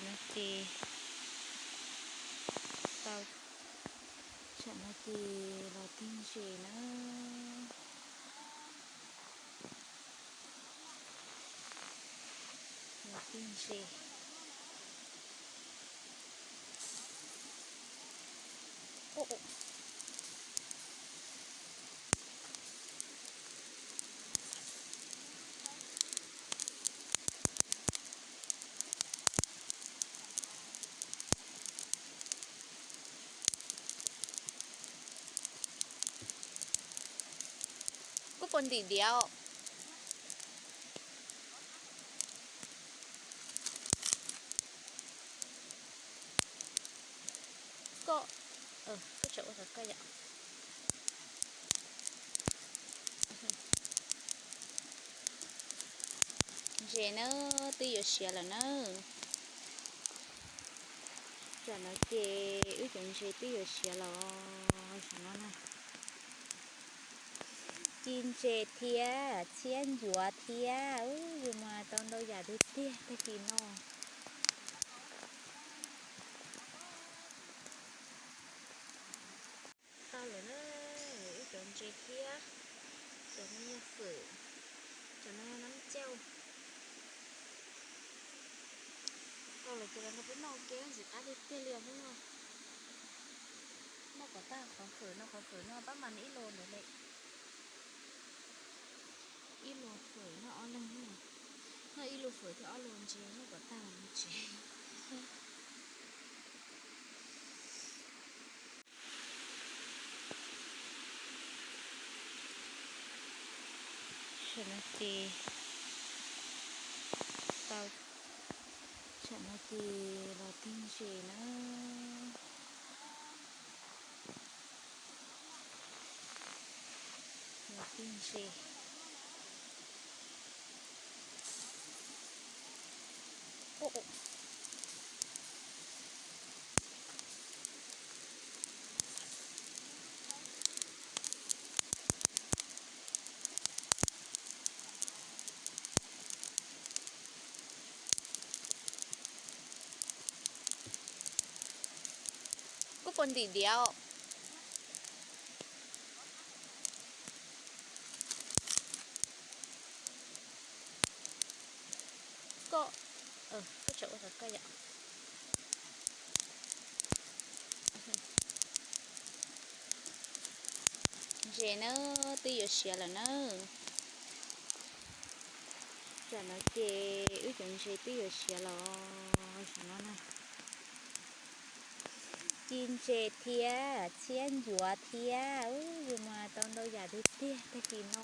No ces tau, tsam no ces los tig ntses na. Los tig ntses. Kuj puas ntim diav. Koj, koj tseem ua qhov koj yom. Ntses na, twb yuav siav lawm na. Tsam no ces wb cov ntses twb yuav siav lawm os, saum no na. Ci ntses thiab txhiab ncuav thiab, ub, yus mas tau ntau yam tiag tiag tag kis no. Tau lawm na, ib cov ntses thiab, cov no yog fawm, cov no yog nab cauj. Tau lawm ces los nrog peb noj ua ke, ntxim qab tiag tiag li os Hmoob. Noj kom tag qhov fawm no, qhov fawm no pab mas noj ib los ntawd lawm. Ib los fawm noj ob leeg, noj ib los fawm thiab ob los ntses noj kom tag los mus tsev. Tsam no ces tau, tsam no ces los tig ntses na. Los tig ntses. Kuj puas ntim diav. Koj, koj tseem ua qhov koj yom. Ntses na, twb yuav siav lawm na. Tsam no ces wb cov ntses twb yuav siav lawm, saum no na. Ci ntses thiab txhiab ncuav thiab, ub, yus mas tau ntau yam tiag tiag tag kis no.